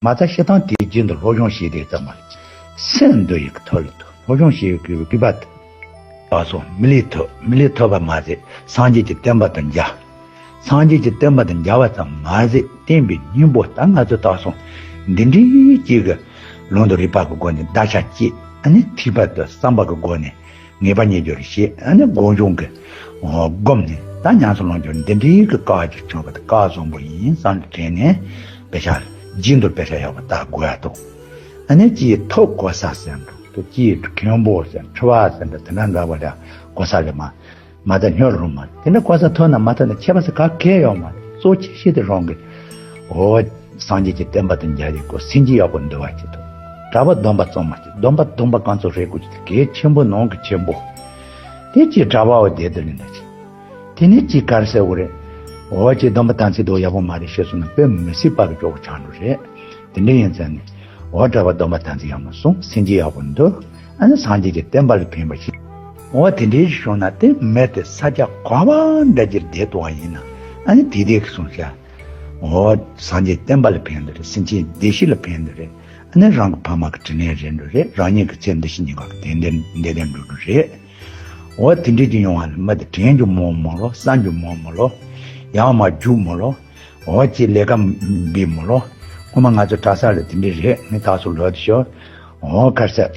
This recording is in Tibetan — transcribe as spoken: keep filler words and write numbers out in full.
མ་ཚད་བཤད་སྟངས་དེའི་རྒྱུན་དུ་སློབ་སྦྱོང་བྱས་དེ་ཙམ་མ་རེད། སེམས་འདུལ་ཡག་གི་ཐོག་ལ་ཐུག་སློབ་སྦྱོང་བྱེད་དགོས་པའི་དགོས་པ་དེ། ད་སོ་མི་ལས་ཐོབ་མི་ལས་ཐོབ་པ་མ་ཟད་སངས་རྒྱས་ཀྱི་བསྟན་པ་དང་མཇལ། སངས་རྒྱས་ཀྱི་བསྟན་པ་དང་མཇལ་བ་ཙམ་མ་ཟད་བསྟན་པའི་སྙིང་པོ་ད་ང་ཚོ་ད་སོ་འདི་འདྲའི་གཅིག་གི་ལུང་དང་རིགས་པ་གི་སྒོ་ནས་བརྡར་ཤ་བཅད། ཨ་ནི་ཐེག་པ་དང་བསམ་པ་གི་སྒོ་ནས་ངེས་པ་རྙེད་རྒྱུ་རེད་ཞེས། ཨ་ནི་སྒོམ་བྱུང་གི་སྒོམ་ནས་ད་ཉམས་སུ་ལོངས་རྒྱུ་འདི་འདྲའི་གི་དཀའ་བ་ཅིག་བྱུང་བ་དང་། དཀའ་བ་བཟང་པོ་ཡིན་བསམ་དྲན་ནས་དཔེ་ཆ་རྒྱུན་དུ་དཔེ་ཆ་ཡག་པོ་ལྟ་དགོས་ཡ་འདུག་ཨ་ནི་ཅིའི་ཐོབ་གོ་ས་ཟེར་འདུག་ཏུ་ཅིའི་མཁན་པོ་ཟེར་འཁྲུལ་བ་ཟེར་འདྲ་དེ་འདྲ་འདྲ་བ་འདྲ་གོ་ས་རེད་མ། མ་ད་སྨྱོ་རུང་མ་རེད། དེ་འདྲ་གོ་ས་ཐོབ་ན་མ་ཐོབ་ན་ཁྱད་པར་ཟེར་ག་གེ་ཡོད་མ་རེད། གཙོ་ཆེ་ཤོས་དེ་རང་གི་འོ་སངས་རྒྱས་ཀྱི་བསྟན་པ་དང་མཇལ་ཡག་གོ་སེམས་ཅན་ཡག་པོ་འདུལ་བ་ཅིག་དང་། གྲྭ་པ་སྡོམ་པ་གཙང་མ་ཅིག་སྡོམ་པ་སྡོམ་པ་གང་ཚོ་རེད་དགོས་ཀྱི་དེ་གལ་ཆེན་པོ་ནང་གི་ཆེན་པོ། དེ་ཅིའི་གྲྭ་པ་བ་བསྡད་དུ་ལེན་ད་ཅིག་དེ་ནས་ཅིའི་ག་རེ་ཟེར་དགོས་རེད། འོ་ཅིའི་སྡོམ་པ་དམ་ཚིག་དོ་ཡག་པོ་མ་རེད་ཤེས་སོང་ན་དཔེ་མི་སྲིད་པ་གི་ཅོག་ཆགས་འགྲོ་རེད། དེ་འདྲ་ཡིན་ཙང་ནས་འོ་གྲྭ་པ་སྡོམ་པ་དམ་ཚིག་ཡག་མོ་སྲུང་། སེམས་ཅན་ཡག་པོ་འདུལ། ཨ་ནི་སངས་རྒྱས་ཀྱི་བསྟན་པ་ལ་ཕན་པ་ཞིག་འོ་དེ་འདྲའི་ཞིག་བྱུང་ན་དེ་མི་དེ་ས་ཆ་ག་བ་འདྲ་ཅིར་བསྡད་དོ་བ་ཡིན་ན། ཨ་ནི་དེ་དེ་གི་གསུང་བྱ། འོ་སངས་རྒྱས་བསྟན་པ་ལ་ཕན་འདོད་རེད། སེམས་ཅན་བདེ་སྐྱིད་ལ་ཕན་འདོད་རེད། ཨ་ནི་རང་གི་ཕ་མ་གི་དྲིན་ལན་རེད་འགྲོ་རེད། རང་ཉིད་ཀྱི་ཚེ་འདི་ཕྱི་གཉིས་ཀ་གི་དེ་འདྲ་འདི་འདྲ་འགྲོ་འགྲོ་རེད། འོ་དེ་འདྲའི་དུས་ཡོང་བ་ལ་མི་དེ་དྲན་རྒྱུ་མོ་མོ་ལོ། བསམ་རྒྱུ་མོ་མོ་ལོ། ཡང་མ་རྒྱུག་མོ་ལོ། འོ་ཅིའི་ལས་ཀ་འབི་མོ་ལོ། ངོ་མ་ང་ཚོ་གྲྭ་ས་ལ་དེ་འདྲ་རེད། ངས་ད་སོ་ལོ་དེ་ཤོ། འོ་གར་ས།